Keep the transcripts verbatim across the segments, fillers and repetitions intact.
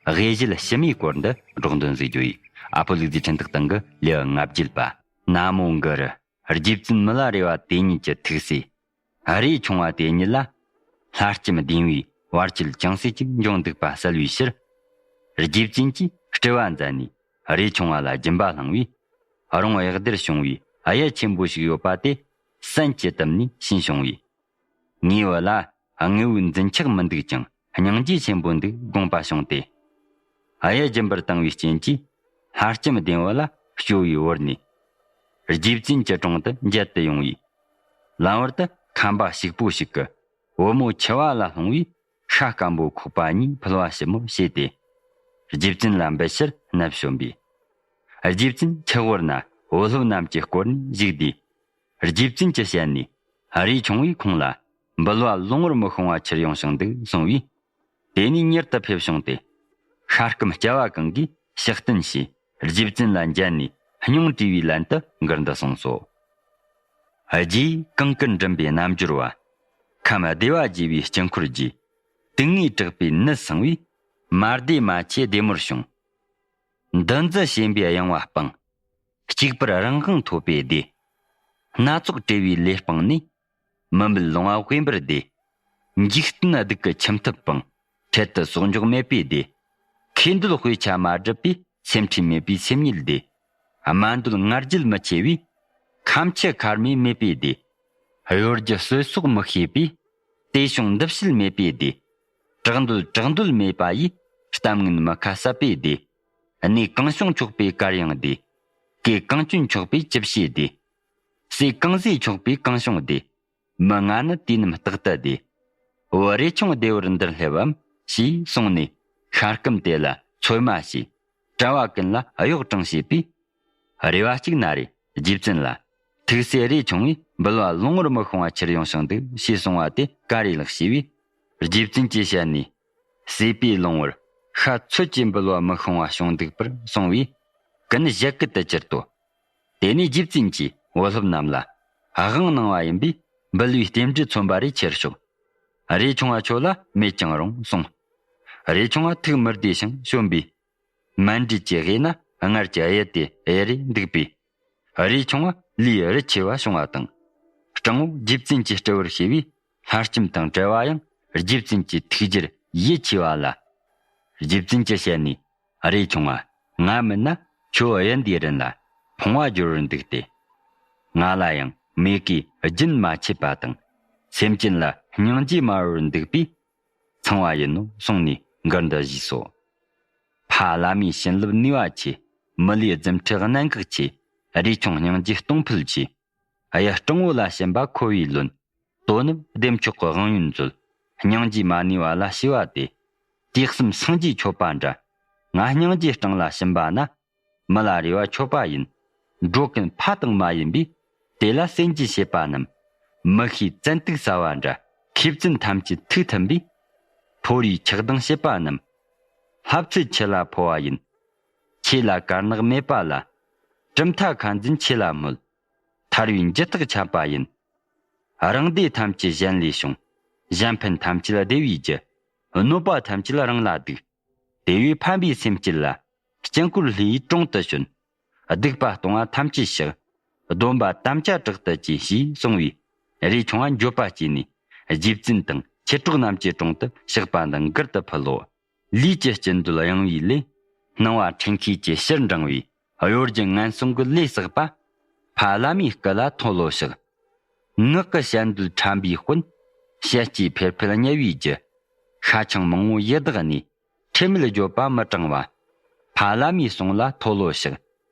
དབུས་གཞལ་ཕྱི་མའི་སྐོར་འདི་སྒྲོག་འདོན་ཟིག་རྒྱུ་ཡིས། ཨ་ཕོ་ལུག་རྫིའི་འཕྲིན་སྟེགས་སྟེང་གི་ལེའུ་ལྔ་བརྒྱད་པ། ན་མོ་གུ་རུ། རྗེ་བཙུན་མི་ལ་རས་པ་དེ་ཉིད་ཀྱི་ཐུགས་སྲས། རས་ཆུང་བ་དེ་ཉིད་ལ། ལྷ་ལྕམ་ལྡེང་བུའི་བར་ཆད་ཅུང་ཟད་ཅིག་འབྱུང་འདུག་པ་གསལ་བའི་ཕྱིར། རྗེ་བཙུན་གྱིས་སྤྲུལ་བ་མཛད་ནས་རས་ཆུང་བ་ལ་སྦྱིན་པ་བསླངས་པས། རང་གཡག་སྡེར་བྱུང་བའི་གཡུ་ཆེན་པོ་ཞིག་ཡོད་པ་དེ་སན་གྱིས་བཏུམས་ནས་ཕྱིན་བྱུང་བས། ངའི་བུ་ལ་དངོས་པོའི་འཛིན་ཆགས་མི་འདུག་ཅིང་སྙིང་རྗེ་ཆེན་པོ་འདུག་དགོངས་པ་བྱུང་སྟེ། གཡུ་སྦྱིན་པར་བཏང་བའི་རྐྱེན་གྱིས་ལྷ་ལྕམ་ལྡེང་བུ་ལ་སྐྱོ་བའི་འོར་ནས། རྗེ་བཙུན་གྱི་དྲུང་དུ་མཇལ་དུ་ཡོང་བས། ལམ་བར་དུ་ཁང་པ་ཕྱུག་པོ་ཞིག་གི་བུ་མོ་འཆི་བ་ལ་ལྷུང་བས། ཤ་སྐམ་པོ་ཁོག་པ་གཉིས་ཕུལ་བ་ཞིབ་མོ་བྱས་ཏེ། རྗེ་བཙུན་ལ་འབུལ་ཕྱིར་སྣ་བྱོན་པས། རྗེ་བཙུན་ཆུ་ཧོར་ན་བུ་སློབ་རྣམས་ཀྱི་སྐོར་ནས་བཞུགས་དུས། རྗེ་བཙུན་གྱི་ཞལ་ནས། རས་ཆུང་བས་ཁོང་ལ་འབུལ་བ་ལོང་བར་མི་ཤོང་བ་ཁྱེར་ཡོང་བྱུང་འདུག་གསུངས་པས། དེ་ནས་མྱུར་དུ་ཕེབས་བྱུང་སྟེ། ཤ་སྐམ་སྐྱ་བ་གང་གིས་ཕྱག་བསྟན་བྱས། རྗེ་བཙུན་ལ་མཇལ་ནས་སྙིང་བྲིས་པའི་ལན་དུ་མགུར་འདི་གསུངས་སོ། རྗེ་གང་གི་མགྲིན་པའི་རྣམ་འགྱུར་བ། ཁམས་བདེ་བ་རྒྱས་པའི་དཀྱིལ་འཁོར་རྒྱས། དུག་ལྔས་དྲེགས་པའི་ནད་སངས་པས། མ་བདེ་མ་ཆེ་བདེ་མོར་བྱུང་། འདུ་འཛི་ཞེན་པའི་གཡེང་བ་སྤངས། གཅིག་པུར་རང་དབང་ཐོབ་པའི་བདེ། སྣ་ཚོགས་བྲལ་བའི་ལས་སྤངས་ནས། མི་མེད་ལོང་བ་དབེན་པར་བདེ། འཇིག་རྟེན་སྡུག་གི་འཆིང་ཐབས་སྤངས། འཕྲལ་དུ་གསོག་འཇོག་མེད་པའི་བདེ། ཁེ་འདོད་དཔེ་ཆ་མ་སྒྲུབ་པས། སེམས་ཁྲལ་མེད་པའི་སེམས་ཉིད་བདེ། དམའ་འདོད་ང་རྒྱལ་མི་ཆེ་བས། ཁ་འཆི་ཁ་རྨས་མེད་པའི་བདེ། གཡོ་སྒྱུ་ཟོལ་ཟོག་མི་ཤེས་པས། དེ་བྱུང་འདི་བྱེད་མེད་པའི་བདེ། དྲག་འདོད་དྲག་འདོད་མེད་པ་ཡིས། གཏམ་ངན་མི་ཁ་གསབ་པའི་བདེ། གནས་གང་བྱུང་ཆོག་པའི་གར་ཡང་བདེ། སྐད་གང་བྱོན་ཆོག་པའི་ཅི་བྱེད་བདེ། ཟས་གང་ཟོས་ཆོག་པའི་གང་བྱུང་བདེ། མི་ང་ནི་དུས་རྣམས་རྟག་ཏུ་བདེ། འོ་རས་ཆུང་བདེ་བར་འདིར་སླེབས་བམ། ཞེས་གསུངས་ནས་ཤ་སྐམ་དེ་ལ་ཚོད་མ་བྱས། གྲྭ་བ་ཀུན་ལ་གཡོག་གྲངས་བྱས་པས། རེ་བ་གཅིག་ན་རེ་རྗེ་བཙུན་ལ། ཐུགས་སྲས་རས་ཆུང་བས་འབུལ་བ་ལོང་བར་མི་ཤོང་བ་ཁྱེར་ཡོང་བྱུང་འདུག་ཞེས་གསུངས་པ་དེ་ག་རེ་ལགས་ཞེས་པས། རྗེ་བཙུན་གྱི་ཞལ་ནས། ཟས་པས་ལོང་བར་ཤ་ཚོད་ཀྱིས་འབུལ་བ་མི་ཤོང་བ་བྱུང་འདུག་པར་གསུངས་པས། ཀུན་བཞད་གད་དུ་གྱུར་ཏོ། དེ་ནས་རྗེ་བཙུན་གྱིས་བུ་སློབ་རྣམས་ལ། དབང་གནང་བ་ཡིན་པས་འབུལ་བའི་རྟེན་འབྲེལ་མཚོན་པ་རེ་ཁྱེར་ཤོག་རས་ཆུང་བ་ཁྱོད་ལ་མེད་ཀྱང་རུང་གསུངས། རས་ཆུང་བ་ཐུགས་མི་བདེ་ཞིང་བྱོན་པས། མཎྜལ་གྱི་དབུས་ན་སྔར་གྱི་གཡུ་དེ་གཡུ་རེ་འདུག་པས། རས་ཆུང་བ་ལུས་རི་ཆེ་བ་བྱུང་བ་དང་། སྤྲང་བོ་རྗེ་བཙུན་གྱི་སྤྲུལ་བར་བྱས་པས། ལྷ་ལྕམ་དང་བྲལ་བ་ཡང་རྗེ་བཙུན་གྱི་ཐུགས་རྒྱུད་ཡིད་ཆེས་པ་ལ། རྗེ་བཙུན་གྱི་ཞལ་ནས། རས་ཆུང་བ། ང་མིན་ན་ཁྱོད་གཡུ་འདིའི་རིན་ལ་ཕོངས་པ་སྦྱོར་བར་འདུག་སྟེ། ང་ལ་ཡང་མོས་གུས་རྒྱུན་མ་ཆད་པ་དང་། སེམས་ཅན་ལ་སྙིང་རྗེ་མ་བར་འདུག་པས་ཚང་བ་ཡིན་ནོ་གསུངས་ནས་མགུར་འདི་བཞེས་སོ། ཕ་བླ་མའི་བྱིན་རླབས་ནུས་པ་ཆེ། མི་ལུས་རྫུ་འཕྲུལ་གནད་འགག་ཆེ། རས་ཆུང་སྙིང་རྗེ་གཏོང་ཕོད་ཆེ། གཡུ་སྤྲང་བོ་ལ་བྱིན་པ་མཁོ་བའི་བློན། དོ་ནུབ་བདེ་མཆོག་གི་དབང་ཡོན་མཛོད། སྙིང་རྗེ་མ་ནུས་པ་ལ་ཞུས་པ་དེ། དུས་གསུམ་སངས་རྒྱས་མཆོད་པ་འདྲ། ང་སྙིང་རྗེ་སྤྲང་ལ་བྱིན་པ་ན། མི་ལ་རས་པ་མཆོད་པ་ཡིན། འགྲོ་ཀུན་ཕ་དང་མ་ཡིན་པས། དེ་ལ་གསན་རྒྱུ་བྱེད་པ་རྣམས། མི་ཤེས་བཙན་དུག་ཟ་བ་འདྲ། མཁས་བཙུན་ཐམས་ཅད་ཐུགས་མཐུན་པས། ཕོ་རིགས་ཆགས་སྡང་བྱེད་པ་རྣམས། ལྷ་ཚུལ་ཁྱེད་ལ་འཕོ་བ་ཡིན། ཁྱེད་ལ་དཀར་ནག་མེད་པ་ལ། གྲུབ་མཐའ་ཁ་འཛིན་ཁྱེད་ལ་སྨོད། ཐར་བའི་འགྱུར་ཐག་ཆད་པ་ཡིན། རང་སྡེ་ཐམས་ཅད་གཞན་ལས་བྱུང་། གཞན་ཕན་ཐམས་ཅད་བདེ་བའི་རྒྱུ། གནོད་པ་ཐམས་ཅད་རང་ལ་སྡུག་དེ་བས་ཕན་པའི་སེམས་བསྐྱེད་ལ། དཀྱིལ་འཁོར་ལྷའི་དྲུང་དུ་བྱོན། སྡིག་པ་ལྟུང་བ་ཐམས་ཅད་བཤགས། སྡོམ་པ་དམ་བཅའ་དྲག་ཏུ་བཅོས་ཞེས་གསུངས་པས། རས་ཆུང་བ་འགྱོད་པ་སྐྱེས་ནས། རྗེ་བཙུན་དང་མཆེད་གྲོགས་རྣམས་ཀྱི་དྲུང་དུ་བཤགས་པ་འདི་མགུར་དུ་ཕུལ་ལོ། ལུས་ཀྱི་སྐྱིད་འདོད་གཡེང་བའི་ལས། སྣང་བ་འཁྲུལ་མཁས་ཀྱི་ཕྱིར་འབྲང་བའི། གཡོ་སྒྱུ་ངན་སོང་གི་ལས་བསགས་པ། ཕ་བླ་མའི་སྐུ་ལ་མཐོལ་ལོ་བཤགས། ངག་གི་བཤད་འདོད་ཁྲམ་པའི་དཔོན། བཤད་ཀྱིས་ཕེར་ཕེར་བསྙལ་བའི་རྒྱུ། ཤ་ཆང་མང་བོ་ཡི་དྭགས་ནས། ཁྲེལ་མེད་འགྱོད་པ་མི་དྲང་བ། ཕ་བླ་མའི་གསུང་ལ་མཐོལ་ལོ་བཤགས།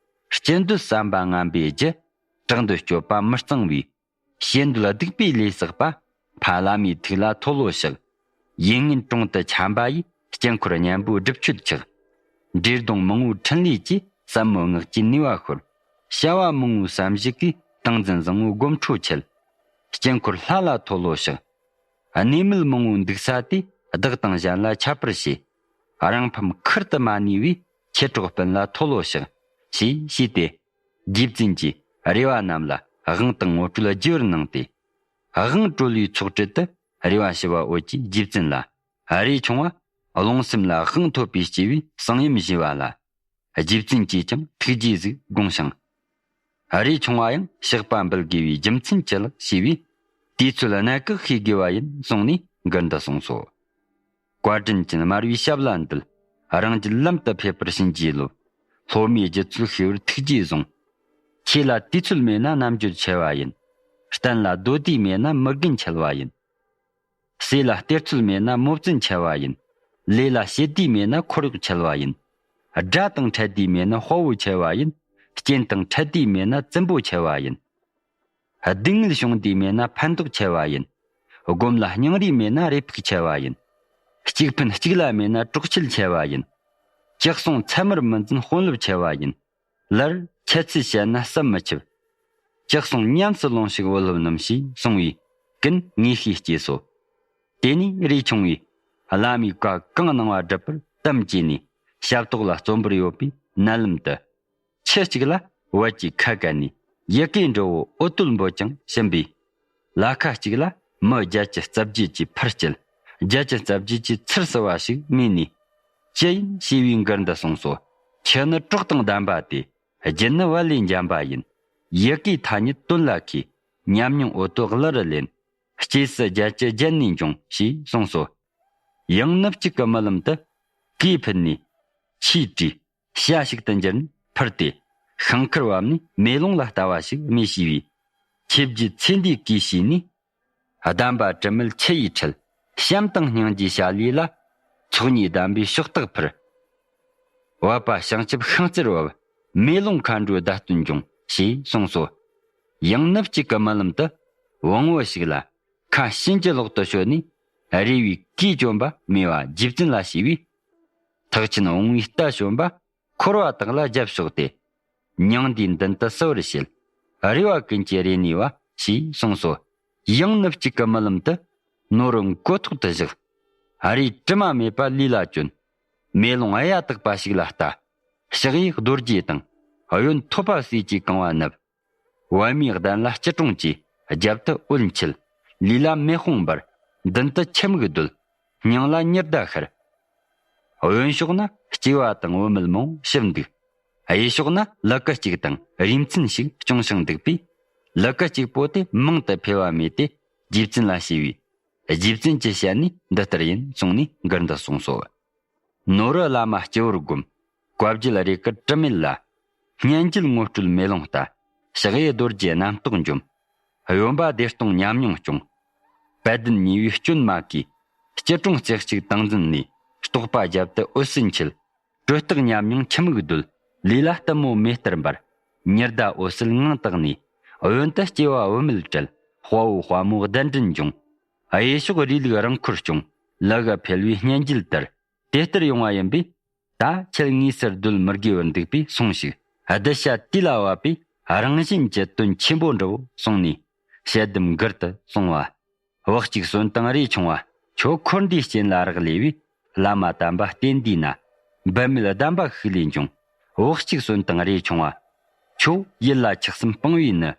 སྐྱིད་འདོད་བསམ་པ་ངན་པའི་རྒྱུ། གྲགས་འདོད་སྤྱོད་པ་མི་གཙང་བའི། བྱེད་འདོད་སྡིག་པའི་ལས་བསགས་པ། ཕ་བླ་མའི་ཐུགས་ལ་མཐོལ་ལོ་བཤགས། ཡིད་ངན་དྲུང་དུ་འཁྱམས་པ་ཡིས། དཀྱིལ་འཁོར་གཉན་པོའི་སྒྲིབ་གཅོད་ཆག་འདྲེ་གདོན་མང་བོའི་ཕྲིན་ལས་ཀྱིས། ཟབ་མོའི་སྔགས་ཀྱི་ནུས་པ་ཤོར། བྱ་བ་མང་བོའི་བསམ་གཞིག་གིས། ཏིང་འཛིན་བཟང་བོའི་སྒོམ་འཕྲོ་འཆལ། དཀྱིལ་འཁོར་ལྷ་ལ་མཐོལ་ལོ་བཤགས། གནས་མལ་མང་བོའི་འདུག་ས་དེ། བདག་དང་གཞན་ལ་ཁྱབ་པར་བྱེད། རང་ཕམ་ཁུར་དུ་མ་ནུས་པའི། མཆེད་གྲོགས་སྤུན་ལ་མཐོལ་ལོ་བཤགས། ཞེས་ཞུས་ཏེ། རྗེ་བཙུན་གྱིས་རས་པ་རྣམས་ལ་དབང་དང་ངོ་སྤྲོད་རྒྱས་པར་གནང་སྟེ། དབང་གྲོལ་བའི་ཚོགས་གྲལ་དུ་རས་པ་ཞི་བ་འོད་ཀྱིས་རྗེ་བཙུན་ལ། རས་ཆུང་བ། རླུང་སེམས་ལ་དབང་ཐོབ་པའི་སྐྱེས་པས་གསང་ཡུམ་བཞེས་པ་ལ། རྗེ་བཙུན་གྱིས་ཀྱང་ཐུགས་རྗེས་གཟིགས་དགོངས་ཤིང་། རས་ཆུང་བ་ཡང་བཤགས་པ་འབུལ་དགོས་པའི་རྒྱུ་མཚན་ཅི་ལགས་ཞེས་པས། དུས་ཚོད་གནད་འགག་ཤེས་དགོས་པ་ཡིན་གསུངས་ནས་མགུར་འདི་གསུངས་སོ། བཀའ་དྲིན་ཅན་སྨྲ་བའི་ཞབས་ལ་འདུད། རང་རྒྱུད་ལམ་དུ་ཕེབས་པར་བྱིན་གྱིས་རློབས། སློབ་མའི་རྒྱུད་ཚོད་ཤེས་པར་ཐུགས་རྗེས་བཟུང་། ཁྱེད་ལ་དུས་ཚོད་མེད་ན་རྣམ་འགྱུར་འཆལ་བ་ཡིན། གཏན་ལ་སྡོད་དུས་མེད་ན་མི་རྒན་འཆལ་བ་ཡིན། ཟས་ལ་སྟེར་ཚོད་མེད་ན་མོ་བཙུན་འཆལ་བ་ཡིན། ལས་ལ་བྱེད་དུས་མེད་ན་འཁོར་གཡོག་འཆལ་བ་ཡིན། དགྲ་དང་འཕྲད་དུས་མེད་ན་དཔའ་བོ་འཆལ་བ་ཡིན། རྐྱེན་དང་འཕྲད་དུས་མེད་ན་བཙུན་པོ་འཆལ་བ་ཡིན། སྡུག་བསྔལ་བྱུང་དུས་མེད་ན་ཕན་འདོགས་འཆལ་བ་ཡིན། སྒོམ་ལ་སྙིང་རུས་མེད་ན་རེ་ཕུགས་འཆལ་བ་ཡིན། གཅིག་ཕན་གཅིག་ལ་མེད་ན་གྲོགས་བྱེད་འཆལ་བ་ཡིན། ཅི་གསུང་ཚད་མར་མི་འཛིན་དཔོན་སློབ་འཆལ་བ་ཡིན། ལར་འཆལ་ཚུལ་བཤད་ན་བསམ་མི་ཁྱབ། ཅི་གསུང་ཉམས་སུ་ལོངས་ཤིག་བུ་སློབ་རྣམས་ཞེས་གསུངས་པས་ཀུན་ངེས་ཤེས་སྐྱེས་སོ། དེ་ནས་རས་ཆུང་བས་བླ་མའི་བཀའ་གང་གནང་བ་སྒྲུབ་པར་དམ་བཅས་ནས་ཞབས་ཏོག་ལ་བརྩོན་པར་ཡོད་པའི་མནལ་ལམ་དུ། ཁྱུ་གཅིག་ལ་བལ་གྱི་ཁ་བཀལ་ནས་ཡི་གེ་འབྲི་བོ་འོད་རྡོལ་འབོད་ཅིང་ཕྱིན་པས། ལ་ཁ་གཅིག་ལ་མི་བརྒྱད་ཅུ་རྩ་བརྒྱད་ཀྱི་ཕར་སྐྱེལ། བརྒྱད་ཅུ་རྩ་བརྒྱད་ཀྱི་ཚུར་བསུ་བ་ཞིག་སྨྲས་ནས། ཅི་ཡིན་ཞེས་པའི་མགུར་འདི་གསུངས་སོ། ཁྱེད་ནི་གྲོགས་དང་ལྡན་པ་སྟེ། རྒྱུད་ནི་བལ་ལས་འཇམ་པ་ཡིན། ཡི་གེའི་ཐ་སྙད་དོན་ལ་མཁས། ཉམས་མྱོང་འོད་དོ་གླུ་རུ་ལེན། སྐྱེས་སུ་བརྒྱད་ཅུ་བརྒྱད་ནས་འབྱུང་ཞེས་གསུངས་སོ། ཡང་ནུབ་གཅིག་གི་རྨི་ལམ་དུ། གོས་ཕུད་ནས། ཆས་དྲས། ཞྭ་ཞིག་ཏུ་འགྱུར་ནས་འཕུར་ཏེ། ཤིང་ཁར་བབས་ནས་མེ་ལོང་ལ་ལྟ་བ་ཞིག་སྨྲས་ཞེས་པས། ཁྱེད་ཀྱི་ཚེ་འདིའི་གོས་ཕྱིས་ནས། གདམས་པ་དྲི་མེད་ཆུ་ཡིས་འཁྲུད། བྱམས་དང་སྙིང་རྗེའི་བྱ་ལས་ལ། ཚོགས་གཉིས་གདམས་པའི་ཕྱོགས་རྟགས་ཕུར། བབས་པ་བྱང་ཆུབ་ཤིང་རྩེར་བབས། མེ་ལོང་མཁའ་འགྲོའི་བརྡ་སྟོན་འབྱུང་ཞེས་གསུངས་སོ། ཡང་ནུབ་གཅིག་གི་རྨི་ལམ་དུ། བང་བུ་ཞིག་ལ། ཁ་བྱིན་གྱིས་ལོག་ཏུ་ཞོན་ནས། རས་པའི་གོས་གྱོན་པ་མོས་པ་རྗེ་བཙུན་ལ་ཞུས་པས། ཐེག་ཆེན་བང་བུའི་རྟ་ཞོན་པ། འཁོར་བ་དག་ལ་རྒྱབ་ཕྱོགས་ཏེ། མྱང་འདས་མདུན་དུ་བསུ་བར་བྱེད། རེ་བ་ཀུན་གྱི་རེ་ནུས་པ་ཞེས་གསུངས་སོ། ཡང་ནུབ་གཅིག་གི་རྨི་ལམ་དུ། ནོར་མགོ་ཐོག་ཏུ་བཞག། རས་དྲི་མ་མེད་པ་ལུས་ལ་གྱོན། མེ་ལོང་གཡའ་དག་པ་ཞིག་ལ་ལྟ། ཕྱག་གཡས་རྡོ་རྗེ་དང་། གཡོན་ཐོད་པ་སྲས་ཀྱིས་གང་བ་ནུབ། པད་མའི་གདན་ལ་སྐྱིལ་ཀྲུང་བཅས། རྒྱབ་ཏུ་འོད་འཁྱིལ། ལུས་ལ་མེ་དཔུང་འབར། མདུན་དུ་ཆུ་མིག་རྡོལ། སྙིང་ལ་ཉི་ཟླ་ཤར། གཡོན་ཕྱོགས་ན་སྐྱེ་བ་དང་བུད་མེད་མང་པོ་ཞིབ་འདུག། གཡས་ཕྱོགས་ན་ལུ་གུ་གཅིག་དང་རིགས་མཚན་ཞིག་སྐྱོང་ཞིང་འདུག་པས། ལུ་གུ་གཅིག་པོ་དེ་མང་དུ་འཕེལ་བ་སྨྲས་ཏེ། རྗེ་བཙུན་ལ་ཞུས་པས། རྗེ་བཙུན་གྱི་ཞལ་ནས་འདི་ལྟར་ཡིན་གསུངས་ནས་མགུར་འདི་གསུངས་སོ། ནོར་བུ་བླ་མ་སྤྱི་བོར་བསྒོམ། བཀའ་བརྒྱད་རེ་དཀར་དྲི་མེད་ལ། སྙན་འགྱེད་ངོ་སྤྲོད་མེ་ལོང་ལྟ། ཕྱག་གཡས་རྡོ་རྗེ་རྣམ་རྟོག་འཇོམས། གཡོན་པ་བདེ་སྟོང་ཉམས་མྱོང་སྐྱོང་། དཔལ་ལྡན་ཉེ་བའི་སྐྱོན་མ་གོས། སྐྱིལ་ཀྲུང་རྩེ་གཅིག་ཏིང་འཛིན་ནས། རྟོག་པ་རྒྱབ་ཏུ་འོད་ཟེར་འཁྱིལ། གྲོལ་རྟགས་ཉམས་མྱོང་ཆུ་མིག་རྡོལ། ལུས་ལ་གཏུམ་མོ་མེ་ལྟར་འབར། ཉི་ཟླ་འོད་གསལ་ངང་དག་ནས། གཡོན་དུ་སྐྱེ་བ་བུད་མེད་བྲལ། དཔའ་བོ་དཔའ་མོ་གདན་འདྲེན་འབྱུང་། གཡས་ཕྱོགས་རིའི་ལུག་རང་འཁོར་སྐྱོང་། ལུ་གུ་འཕེལ་བའི་སྙན་འགྱེད་ལྟར། དེ་ལྟར་ཡོང་བ་ཡིན་པས། ད་ཁྱེད་དངོས་སུ་སྡོད་མི་དགོས་པར་འདུག་པས་སོང་ཞིག། གདུལ་བྱ་དུས་ལ་བབ་པས་རང་གཞན་གྱི་དོན་ཆེན་པོ་འགྲུབ་བོ་གསུངས་ནས། ཞལ་གདམས་མགུར་དུ་གསུངས་པ། བག་གཅིག་སོན་དང་རས་ཆུང་བ། ཁྱོད་འཁོར་འདས་རྐྱེན་ལ་རག་ལས་པས། བླ་མ་དམ་པ་བསྟེན་དུས་ན། འབད་མེད་གདམས་པ་ཤུགས་ལས་འབྱུང་། བག་གཅིག་སོན་དང་རས་ཆུང་བ། ཁྱོད་ཡིད་ལ་ཆགས་སེམས་སྤང་བས་ནི།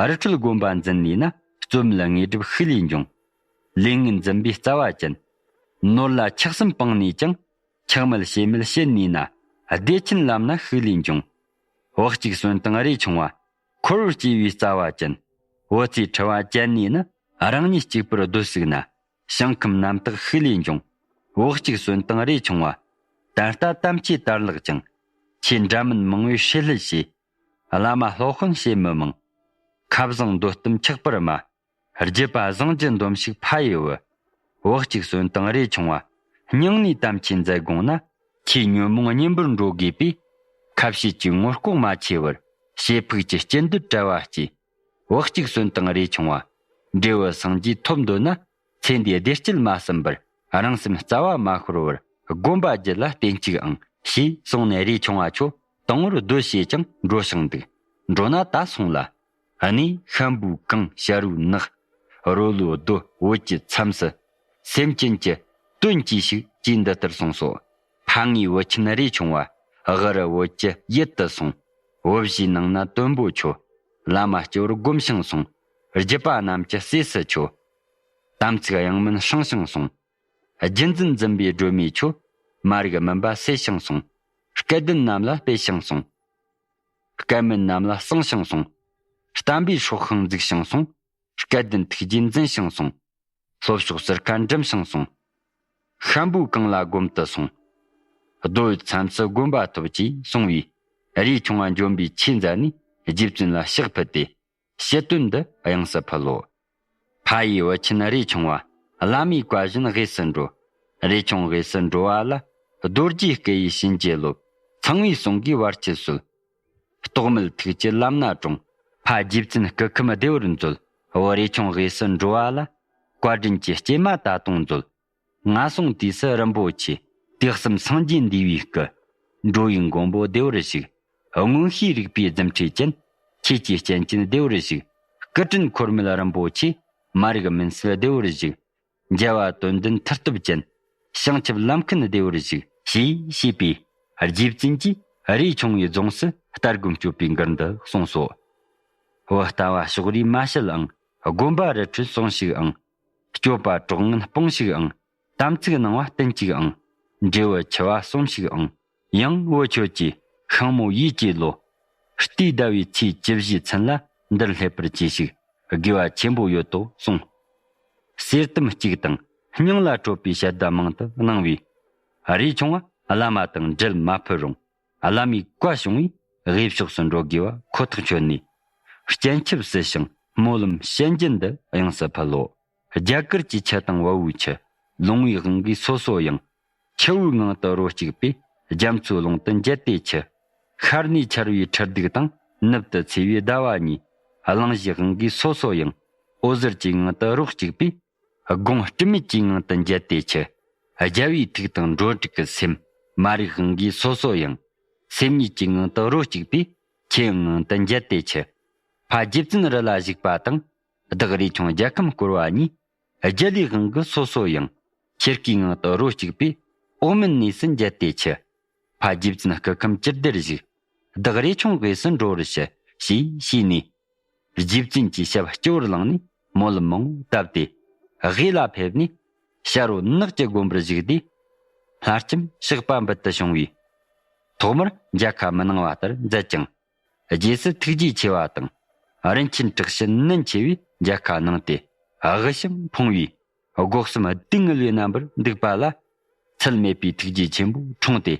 རི་ཁྲོད་དགོན་པ་འཛིན་ནུས་ན། རྩོད་མེད་དངོས་གྲུབ་ཤུགས་ལས་འབྱུང་། ལས་ངན་འཛིན་པའི་རྩ་བ་ཅན། ནོར་ལ་ཆགས་སེམས་སྤངས་ནས་ཀྱང་། ཆགས་མེད་ཞེན་མེད་བྱེད་ནུས་ན། བདེ་ཆེན་ལམ་སྣ་ཤུགས་ལས་འབྱུང་། བག་གཅིག་སོན་དང་རས་ཆུང་བ། འཁོར་བར་སྐྱེ་བའི་རྩ་བ་ཅན། འོད་ཟེར་འཕྲོ་བ་ཅན་ནས་ནི། རང་ཉིད་གཅིག་པུར་སྡོད་སྲིད་ན། ཞིང་ཁམས་རྣམ་དག་ཤུགས་ལས་འབྱུང་། བག་གཅིག་སོན་དང་རས་ཆུང་བ། ད་ལྟ་དམ་ཆོས་དར་ལག་ཅིང་། ཆོས་འདྲ་མིན་མང་བོས་ཧྲིལ་ཧྲིལ་བྱས། བླ་མ་སློབ་དཔོན་བྱེད་མི་མང་། ཁ་བཟང་འདོད་གཏམ་ཆགས་པར་སྨྲ། རྒྱུད་པ་བཟང་རྒྱུ་འདོམས་ཤིག་ཕ་ཡི་བུ། བག་གཅིག་སོན་དང་རས་ཆུང་བ། སྙིང་ནས་དམ་ཆོས་མཛད་དགོངས་ན། ཁྱེད་ཉོན་མོངས་གཉེན་པོར་འགྲོ་དགོས་པས། ཁ་བཤད་ཀྱི་ངོ་ལྐོག་མ་ཆེ་བར། བྱེད་ཕུགས་ཀྱི་སྐྱིད་འདོད་བྲལ་བ་སྐྱེས། བག་གཅིག་སོན་དང་རས་ཆུང་བ། འབྲས་བུ་སངས་རྒྱས་ཐོབ་འདོད་ན། ཚེ་འདིའི་བདེ་སྐྱིད་མ་ཟིན་པར། རང་སེམས་རྩ་བ་མ་ཤོར་བར། སྒོམ་པ་རྒྱུད་ལ་བརྟེན་གཅིག་ཨང་། ཞེས་གསུངས་ནས་རས་ཆུང་བ་ཁྱོད་དང་པོར་སྡོད་ཞེས་ཀྱང་འགྲོ་ཞིང་འདུག། འགྲོ་ན་ད་སོང་ལ། གནས་ཤམ་བུའི་གངས་བྱ་རུའི་ནགས། རོལ་ལུའི་རྡོ་བོད་ཀྱི་མཚམས་སུ། སེམས་ཅན་གྱི་དོན་གྱིས་ཤིག་ཅེས་འདི་ལྟར་གསུངས་སོ། ཕ་ངའི་བུ་ཆེན་རས་ཆུང་བ། ག་རུ་བོད་ཀྱི་ཡུལ་དུ་སོང་། བུ་བཞིའི་ནང་ན་དོན་པོ་ཁྱོད། བླ་མ་སྤྱི་བོར་བསྒོམ་ཞིང་སོང་། རྒྱུད་པ་རྣམས་ཀྱི་སྲས་སུ་ཁྱོད། དམ་ཚིག་གཡེང་མིན་སྲུང་ཞིང་སོང་། རྒྱུད་འཛིན་འཛིན་པའི་སྒྲོན་མེ་ཁྱོད། མ་རིག་མུན་པ་སེལ་ཞིང་སོང་། སྐལ་ལྡན་རྣམས་ལ་སྤེལ་ཞིང་སོང་། སྐལ་མེད་རྣམས་ལ་གསང་ཞིང་སོང་། བསྟན་པའི་སྲོག་ཤིང་འཛུགས་ཤིང་སོང་། སྐལ་ལྡན་ཐུགས་རྗེས་འཛིན་ཞིང་སོང་། ལྷོ་ཕྱོགས་ཟུར་ཁ་འགྲིམ་ཞིང་སོང་། ཤམ་བུའི་གངས་ལ་སྒོམ་དུ་སོང་། རྡོ་ཡི་མཚམས་སུ་དགོན་པ་ཐོབ་ཅེས་གསུངས་པས། རས་ཆུང་བ་འཇོམས་པའི་ཆོས་མཛད་ནས་རྗེ་བཙུན་ལ་ཕྱག་ཕུལ་ཏེ། ཞུ་དོན་འདི་དབྱངས་སུ་ཕུལ་ལོ། ཕ་ཡི་བུ་ཆེན་རས་ཆུང་བ། བླ་མའི་བཀའ་བཞིན་དབུས་སུ་འགྲོ། རས་ཆུང་དབུས་སུ་འགྲོ་བ་ལ། རྡོ་རྗེའི་སྐུ་ཡི་བྱིན་གྱིས་རློབས། ཚངས་པའི་གསུང་གིས་བར་ཆད་སོལ། རྟོག་མེད་ཐུགས་ཀྱི་ལམ་སྣ་དྲོངས། ཕ་རྗེ་བཙུན་སྐུ་ཁམས་བདེ་བར་མཛོད། བུ་རས་ཆུང་དབུས་སུ་འགྲོ་བ་ལ། བཀའ་དྲིན་གྱི་སྐྱེལ་མ་ད་དུང་མཛོད། ང་སོང་དུས་སུ་རིན་པོ་ཆེ། དུས་གསུམ་སངས་རྒྱས་འདུས་པའི་སྐུ། འགྲོ་བའི་མགོན་པོ་བདེ་བར་བཞུགས། མངོན་ཤེས་རིག་པའི་རྫུ་འཕྲུལ་ཅན། ཆོས་ཀྱི་སྤྱན་ཅན་བདེ་བར་བཞུགས། སྐུ་དྲིན་འཁོར་མེད་རིན་པོ་ཆེ། མ་རིག་མུན་སེལ་བདེ་བར་བཞུགས། རྒྱལ་བ་དོན་ལྡན་མཐུ་སྟོབས་ཅན། བྱང་ཆུབ་ལམ་མཁན་བདེ་བར་བཞུགས། ཞེས་ཞུས་པས། རྗེ་བཙུན་གྱིས་རས་ཆུང་བའི་རྫོངས་སུ་ལྟ་སྒོམ་སྤྱོད་པའི་མགུར་འདི་གསུངས་སོ། བུ་ལྟ་བ་ཕྱོགས་རིས་མ་བཤད་ཨང་། དགོན་པ་རི་ཁྲོད་སོང་ཞིག་ཨང་། སྤྱོད་པ་གྲོགས་ངན་སྤོང་ཞིག་ཨང་། དམ་ཚིག་གནང་བ་བསྟེན་ཅིག་ཨང་། འབྲས་བུ་ཆུ་བ་གསུམ་ཞིག་ཨང་། ཡང་བུ་ཁྱོད་ཀྱིས་ཤིང་མོ་ཡིད་ཀྱི་ལོ། རྟའི་ཟླ་བའི་ཚེས་བཅུ་བཞིའི་ཚུན་ལ་འདིར་སླེབས་པར་གྱིས་ཤིག། དགེ་བ་ཆེན་པོ་ཡོད་དོ་གསུངས། གསེར་དུམ་གཅིག་དང་སྙིང་ལ་དྲོད་པའི་ཞལ་བརྡ་མང་དུ་གནང་བས། རས་ཆུང་བ་བླ་མ་དང་འབྲལ་མ་ཕོད་རུང་། བླ་མའི་བཀའ་བྱུང་བས་དབུས་ཕྱོགས་སུ་འགྲོ་དགོས་པ་ཁོ་ཐག་ཆོད་ནས། སྤྱན་ཆབ་བསིལ་ཞིང་སྨོན་ལམ་ཞལ་འཇལ་འདི་དབྱངས་སུ་ཕུལ་ལོ། རྒྱ་གར་གྱི་ཆུ་དང་བལ་བོའི་ཆུ། ལོང་བུའི་དབང་གིས་སོ་སོ་ཡང་། ཆུ་བོའི་ངང་དུ་རོ་གཅིག་པས། རྒྱ་མཚོའི་ཀླུང་དུ་འགྱེལ་ཏེ་ཆུ། ཤར་ནས་འཆར་བའི་ཁྲི་གདུགས་དང་། ནུབ་ཏུ་ཚེ་བའི་ཟླ་བ་གཉིས། གླིང་བཞིའི་དབང་གིས་སོ་སོ་ཡང་། འོད་ཟེར་གྱི་ངང་དུ་རོ་གཅིག་པས། དགོངས་སྤྲིན་མེད་ཀྱི་ངང་དུ་འགྱེལ་ཏེ་ཆུ། རྒྱལ་བའི་ཐུགས་དང་འགྲོ་དྲུག་གི་སེམས། མ་རིག་དབང་གིས་སོ་སོ་ཡང་། སེམས་ཉིད་ཀྱི་ངང་དུ་རོ་གཅིག་པས། ཆུའི་ངང་དུ་འགྱེལ་ཏེ་ཆུ། ཕ་རྗེ་བཙུན་རི་ལ་བཞུགས་པ་དང་། བདག་རས་ཆུང་རྒྱལ་ཁམས་བསྐོར་བ་གཉིས། རྒྱལ་བའི་དབང་གིས་སོ་སོ་ཡང་། ཆུ་སྐྱེས་ངང་དུ་རོ་གཅིག་པས། འོག་མིན་གནས་སུ་འགྱེལ་ཏེ་ཆུ། ཕ་རྗེ་བཙུན་སྐུ་ཁམས་ཅི་བདེར་བཞུགས། བདག་རས་ཆུང་དབུས་སུ་འགྲོ་བར་ཞུ། ཞེས་ཞུས་ནས། རྗེ་བཙུན་གྱི་ཞབས་སྤྱི་བོར་བླངས་ནས་སྨོན་ལམ་མང་པོ་བཏབ་སྟེ། དབུས་ལ་ཕེབས་ནས། ཕྱི་རོལ་ནགས་ཀྱི་དགོན་པར་བཞུགས་དུས། ལྷ་ལྕམ་གཤེགས་པ་འབུལ་དུ་བྱུང་བས། ཐོག་མར་མཇལ་ཁ་མི་གནང་བ་ལྟར་མཛད་ཅིང་། རྗེས་སུ་ཐུགས་རྗེ་ཆེ་བ་དང་། རིན་ཆེན་བྲག་ཕྱི་ནན་ཆེ་བས་མཇལ་ཁ་གནང་སྟེ། དབུལ་ཞིང་ཕོངས་པའི། སྒོ་གསུམ་སྡུག་བསྔལ་བའི་རྣམ་པར་འདུག་པ་ལ། ཚད་མེད་པའི་ཐུགས་རྗེ་ཆེན་པོས་འཁྲུངས་ཏེ།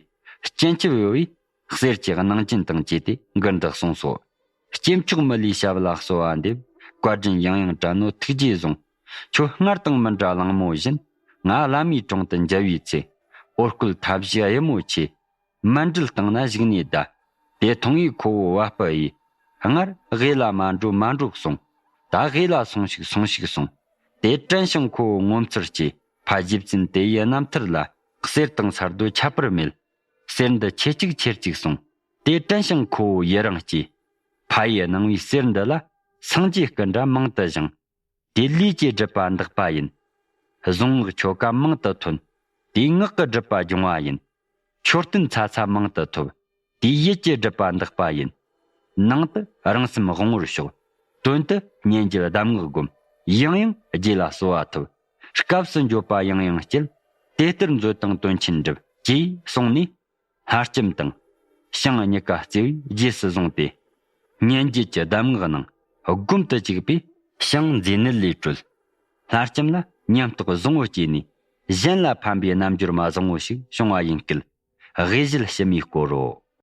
སྤྱན་ཆབ་གཡོ་བས་གསེར་གྱི་གནང་སྦྱིན་དང་བཅས་ཏེ་མགུར་འདི་གསུངས་སོ། སྐྱེས་མཆོག་མི་ལུས་ཞབས་ལ་གསོལ་བ་འདེབས། བཀའ་དྲིན་ཡང་ཡང་དྲན་ནོ་ཐུགས་རྗེས་བཟུང་། ཁྱོད་སྔར་དང་མི་འདྲ་གླང་མོ་བཞིན། ང་བླ་མའི་དྲུང་དུ་མཇལ་བའི་ཚེ། འོ་སྐོལ་ཐབས་ཤེས་ཨེ་མོ་ཆེ། མཎྜལ་བཏང་ན་བཞུགས་ནས་གདའ། དེ་མཐོང་བའི་ཁོ་བོ་བ་སྤུ་ཡིས། སྔར་དབུས་ལ་མ་འགྲོ་མ་འགྲོ་གསུངས། ད་དབུས་ལ་སོང་ཞིག་སོང་ཞིག་གསུངས། དེ་དྲན་ཞིང་ཁོ་བོ་ངོ་མཚར་སྐྱེས། ཕ་རྗེ་བཙུན་དེ་ཡི་རྣམ་ཐར་ལ། གསེར་དང་ས་རྡོ་ཁྱད་པར་མེད། གསེར་འདི་ཆེ་གཅིག་ཆེར་གཅིག་གསུངས། དེ་དྲན་ཞིང་ཁོ་བོ་ཡི་རང་སྐྱེས། ཕ་ཡིས་གནང་བའི་གསེར་འདི་ལ། སངས་རྒྱས་སྐུ་འདྲ་མང་དུ་བཞེངས། དེ་ལུས་ཀྱི་སྒྲིབ་པ་འདག་པ་ཡིན། གཟུངས་སྔགས་ཆོ་ག་མང་དུ་ཐོན། དེའི་ངག་གི་སྒྲིབ་པ་སྦྱོང་བ་ཡིན། མཆོད་རྟེན་ཚ་ཚ་མང་དུ་ཐོབ། དེའི་ཡིད་ཀྱི་སྒྲིབ་པ་འདག་པ་ཡིན། ནང་དུ་རང་སེམས་དབང་བོར་ཕྱོགས། དོན་དུ་སྙན་བརྒྱུད་གདམས་ངག་བསྒོམ། ཡང་ཡང་རྗེས་ལ་གསོལ་བ་ཐོབ། སྐབས་སུ་འགྱོད་པ་ཡང་ཡང་སྐྱེད། དེ་ལྟར་མཛོད་དང་དོན་ཆེན་འགྲུབ། ཅེས་གསུངས་ནས། ལྷ་ལྕམ་དང་། ཞིང་གཉིས་ཀ་བརྩེ་བས་རྗེས་སུ་བཟུང་སྟེ། སྙན་བརྒྱུད་ཀྱི་གདམས་ངག་ནང་སྒོམ་དུ་བཅུག་པས་ཞིང་མཛེ་ནད་ལས་གྲོལ། ལྷ་ལྕམ་ལ་ཉམས་རྟོགས་བཟང་བོ་སྐྱེས་ནས་གཞན་ལ་ཕན་པའི་རྣལ་འབྱོར་མ་བཟང་བོ་ཞིག་བྱུང་བ་ཡིན་སྐད། དབུས་གཞལ་ཕྱི་མའི་སྐོར་རོ།